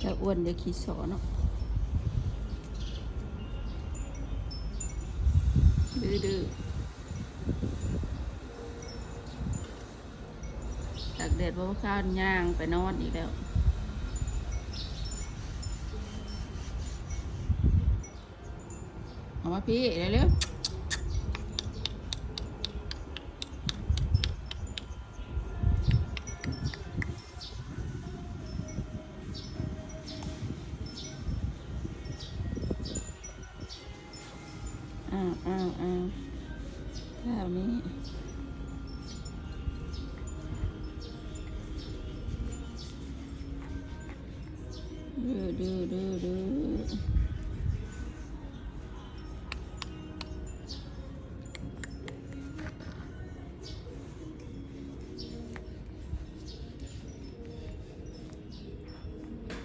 ຈະອ້ວນ ຢ່າຂີ້ສໍ້ເນາະ ດື້ໆ. ຕາກແດດບໍ່ພາ ຍ່າງໄປນອນອີກແລ້ວ. ເອົາມາພີ້ເລັວໆ. ອ້າວ ອ້າວ ອ້າວ ຄາວນີ້ ດື້ໆໆໆ.